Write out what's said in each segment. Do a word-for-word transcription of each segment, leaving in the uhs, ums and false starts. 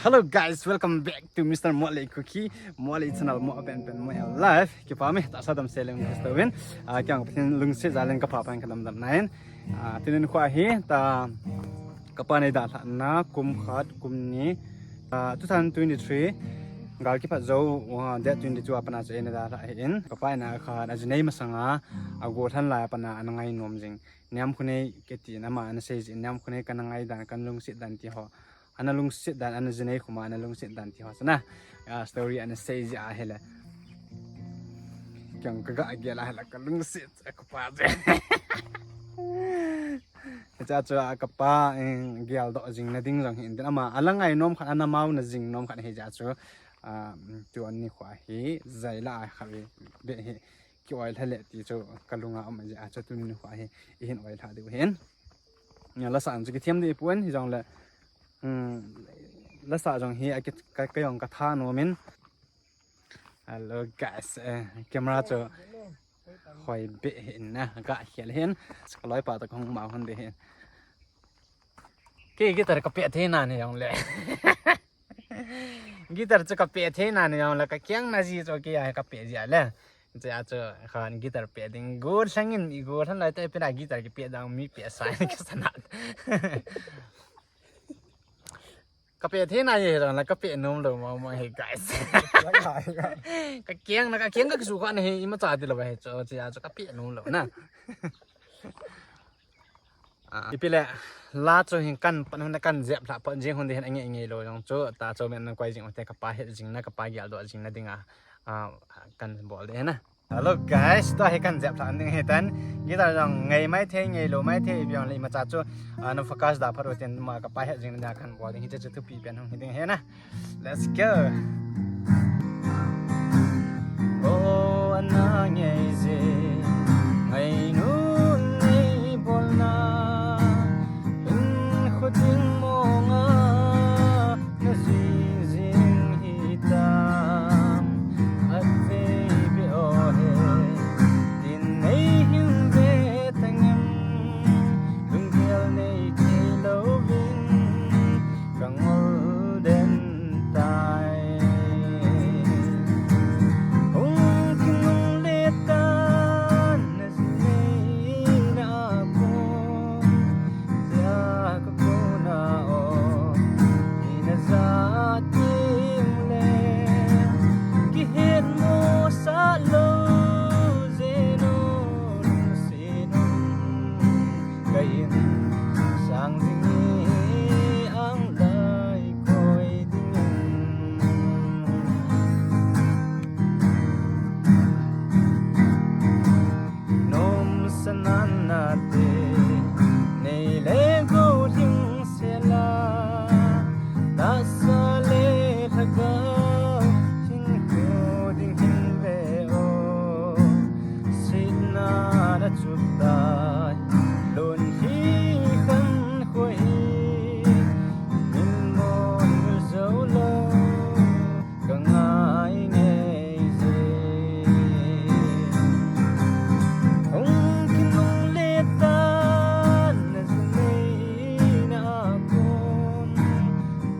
Hello guys, welcome back to Mister Motley Kuki, Motley channel, Mo Pen Pen Mo Life. Kipa me, tahsa damsel in gusto win. Ah, kya ang Pathen lungset jal in kapa pa in kadamdam nahin. Ah, tunin khu ahi, ta kapa nei dalhah na, kum khat, kum ni, ah, two thousand twenty-three, gal kiphat jou, ah, date twenty-two a pat a chu nei dalhah ahin. Kapa in a khat, ajinei masanga, agollhan lai a pat a ana ngainom jing. Niam khu nei kiti na ama ana sei jin, niam khu nei kana ngaidan, kana lungset dan ti ho. Ana lungset dan, ana jinei khu ma, ana lungset dan ti ho chu na. Ah, story ana sei ji ahile. Kya ang kaga gel ahile, kalungset, kapa je. Hiche a chu, ah, kapa, eh, geldoh jing na ding jong hi in tin ama, ala ngainom khat, ana maona jing nom khat hi jeh a chu, ah, tuni khu ahi, jai la a kha ve, ve hi, ki oilha le ti chu, kalunga um jeh a chu, tuni khu ahi, ihin oilha diu hin. Nia lasa ang chu kithem ding ipon, hijongle, hmm, lasa jong hi, a ki, ka, ka jong katha nom in. Hello guys, eh, camera chu hoi be hin na, ga khel hin. Ka loipa toh kahung ma hon de hin. Kei guitar kape thei na ni jong le. Guitar chu kape thei na ni jong le, kakeng na ji chu kei a kape ji a le. Chu a chu khan guitar pe ding. Gollhang in, igollhan lai tah a ipi na guitar kipe dang mi pe sa in kasa na. Kape thei na hi jong le kape nom lou mo mo hi guys. Kakeng na, kakeng kakisu kha na hi, imacha ti lou hi chu, chu a chu kape nom lou na. Ah, ipi le, la chu hin kan pan hun kan jep lha pan jing hun de hin ange nge lou jong chu, ta chu men koi jing u te kapa het jing na, kapa geldoh jing na ding a, ah, kan bol de hin na. Hello guys, tua hi kan jep lha ding hi tan. Guitar jong ngei mai thei, ngei lou mai thei, ipi jong le imacha chu, ah, na focus da phat u ten ma kapa het jing na kan bol ding hi chu, chu thupi pen hung hi ding hi na. Let's go. Oh, ana ngei je, ngainu nei bolna, in khuting monga, na jing jing hi tam, at vei be o he. Tin nei hing ve tangem, lunggel nei thei louvin, ka ngol den tai. Hung kinung le tan, na ji nei na kon, ja ka kona o, ina ja ting le, kihet mo sa lou, je no, lungset um, ka in sang jing e, ang lai koi ding in. Nom sa nan na te, nei le go ding se la, tahsa le lhagao, hin ko ding hin ve o. Sitna na chup tai, lon hi kan khoi, min mon zo lou, ka ngai ngei je. Hung kinung le tan, na ji nei na kon,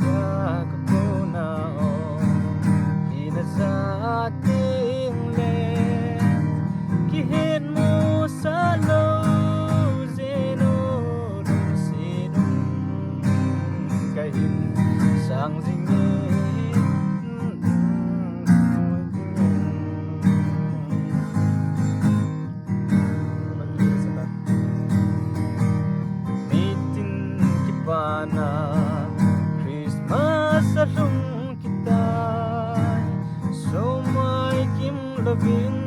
ja ka kona o, ina ja ting le, kihet mo sa lou, je no, lungset um, ka in sang jing e. Nitin kipana Christmas alhung kitai, somai kim louvin,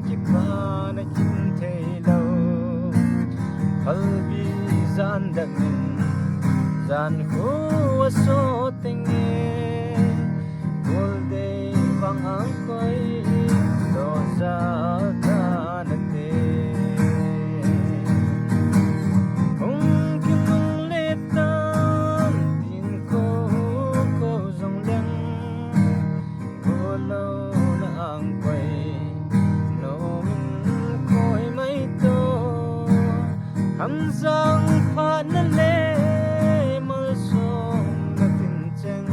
kipana kim thei lou. Phalbi jan dang in, jan khu a sot teng e, Gol dei vang ang koi, lo sa ta na te. Hung kinung le tan, tin ko, ko jong leng, gol lou na ang koi, no min koi mai to. Hamjang phat na le, malsawm na tin cheng.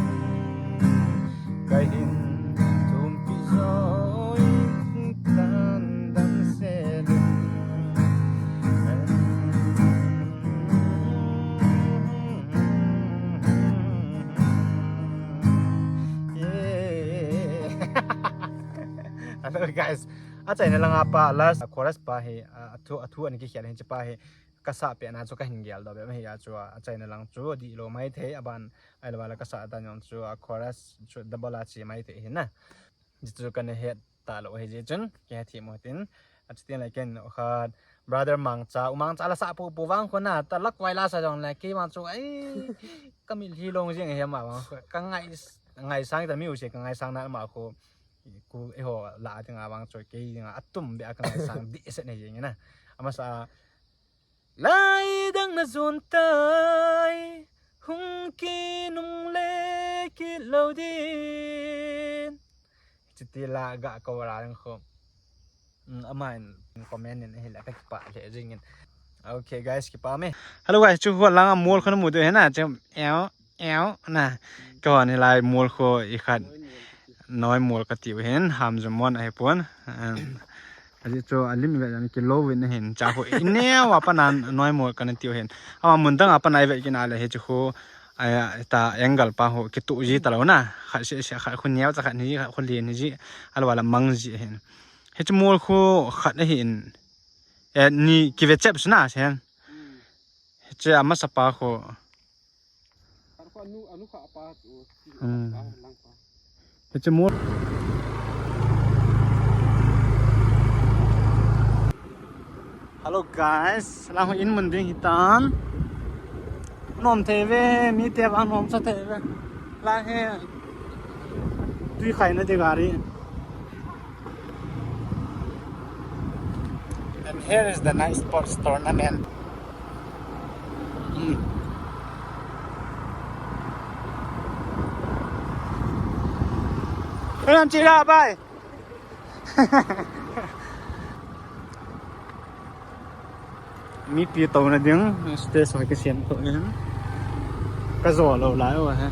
Guys, achaina langa pa last chorus pa hi, a, athu, athu ana kikhel hi, hiche pa hi kasah pehna chu kahin geldoh bep ahi a chu, achaina lang chu dihlou maithei, aban, ahilou le kasah dan jong chu a chorus chu double a che maithei ahi na. Hichu kana het talou ahi jeh chun, kihe thim u hitin. Achuti le ken khat, brother Mangcha, U Mangcha la sah pu pu vang khu na, ta lakwai la sa jong le, kei vang chu, ai, kamitlhi long jing ahi ama vang khu. Kangai, ngaisang ta mi u se, kangaisang na ama khu. Ku eiho la dinga vang chu, kei dinga atum beh a kangaisang dehset ahi jeng na. Amasa, lai dang na jon tai, hung kinungle kit lou din. Chuti la ga kou ra ding khu. Um, amahin comment in ahile kakipah lheh jingin. Okay guys, kipah e. Hello guys, chu khu langa mol khu namu diu ahi na, chu eo, eo na. Keiho ni lai mol khu ikhat Noi mol kati u ahin, Hamjumon ahipon. Um, ajeh chu alim ve jong kilou vin ahin, chu khu ineo a pat a Noi mol kana tiu ahin. Ama mun dang a pat a ive kit na le hichu khu, a, ta angle pa khu kituh ji talou na. Khat seh seh, khat khu neocha, khat ni, khat khu len ji, ahilou le mang ji ahin. Hichu mol khu khat ahin, eh, ni kive chep suna sen. Hiche amasa pa khu. Hmm. Hiche mol. Hello guys, lang ho in mun ding hitan. Nom thei ve, mite vang nomsa thei ve. Lang hi tui khaina ding gari. And here is the night sports tournament. Hmm. Kailan chila, bai? Mipi touna ding stage ho kisem toh ahi. Kajo lou lai uva hi.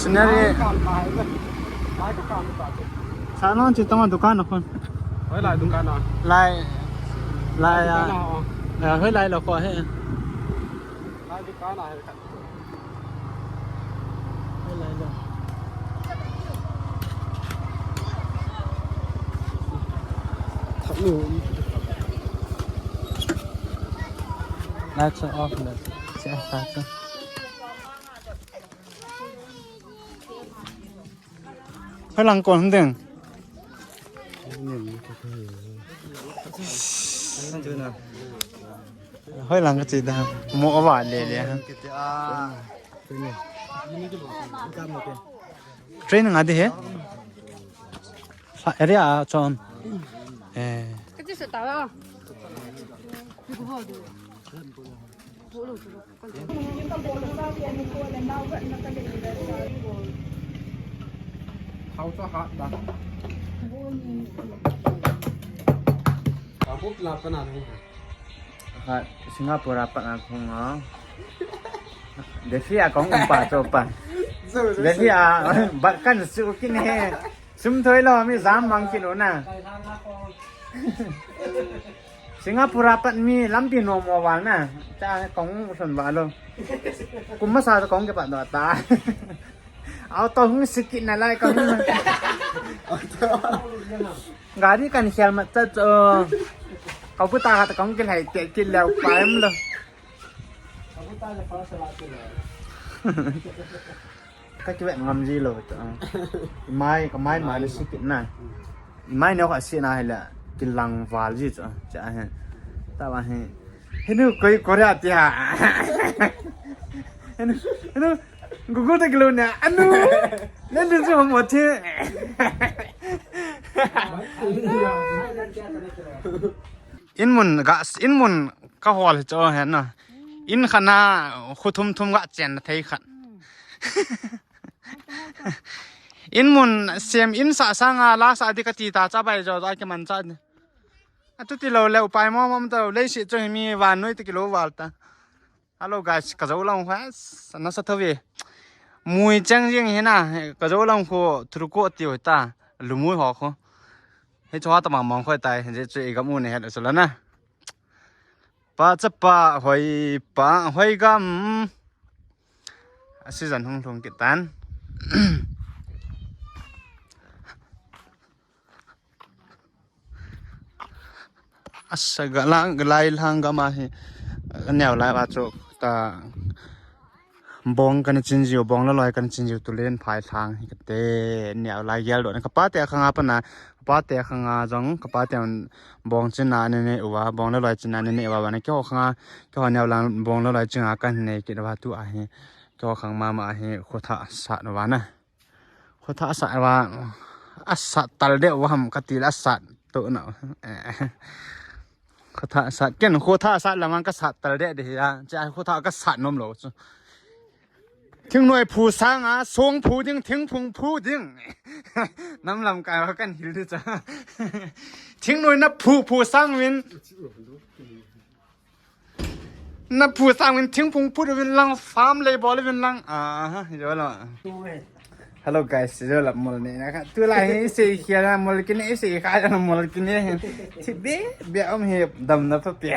Scenery. Sa non chi tong dukan a khun. Hoilai dukan a? Lai, lai a. Dukan a, oh. Hoilai lou khu hi. Lai dukan a hi. Lights are off. Hoilang kon ding. Hoilang kachi da. Mo ava le le ha. Train nga di he. Area a chon. Eh. Hau chu hat da. Ka bup la pa na ni. Ha, Singapore a pat a kahung a. Delhi a kahung um pa chu pa. Delhi a bat kan su kin he. Sum thoi lou mi jam mang kit lou na. Singapore a pat mi lampi nom mo val na. Cha kong son va lou. Kum masa kong kipat doh ta. Auto hung sikit na lai kong. Gari kan khel mat cha cho. Kau puta khat kong kilhai te kit leu pa em lou. Ka kivet ngam ji lou chu. Mai, ka mai mai le sikit na. Mai ne ka si na hile kilang val ji chu. Cha he. Ta ba he. Henu koi Korea ti ha. Henu, henu Google ta kilo na. Anu. Len din chu mo thi. In mun ga, in mun ka hol hi chu he na. In khat na khu thum thum ga chen na thei khat. In mun sem in sa sanga la sa di kati ta cha bai jo a kiman cha di. Atu ti lou le upai mo mo ta lei si chu hi mi van noi ti kilo val ta. Hello guys, ka jo lang khu, nasa tho ve. Mui chang jing hi na, ka jo lang khu thuru ko ti ho ta, lumui ho khu. Hi chu ha ta mang mang khu tai, je chu i gam u ne het chu la na. Pa cha pa hoi pa hoi gam. A season hung lhung kit tan. Asa galang, galai lang gam a hi. Neo lai va chu ta bong kana chin jiu, bong le loi kana chin jiu tulen phai lang hi kate, neo lai gel don. Kapa te khanga pana, kapa te khanga jong, kapa te bong chin a ne ne uva, bong le loi chin a ne ne uva, vana keiho khanga, keiho neo lang bong le loi chin a kan ne kit uva tu a hi. Keiho khang mama hi khotha sat uva na. Khotha sat uva, asat tal de uva ham kati la sat to na. Khotha sat, ken khotha sat lamang ka sat tal de de ya. Cha khotha ka sat nom lo chu. Thingnoi phu sang a, song phu ding, thingphung phu ding. Nam lam kai kan hil de cha. Thingnoi na phu phu sang vin. Na phu sang vin thingphung phu vin lang, farm lei bol vin lang. Ah, jo la. Hello guys, jo la mol ne na ka. Tu la hi sei khia na mol kine, sei kha na mol kine. Thi be be om hi dam na pa pe.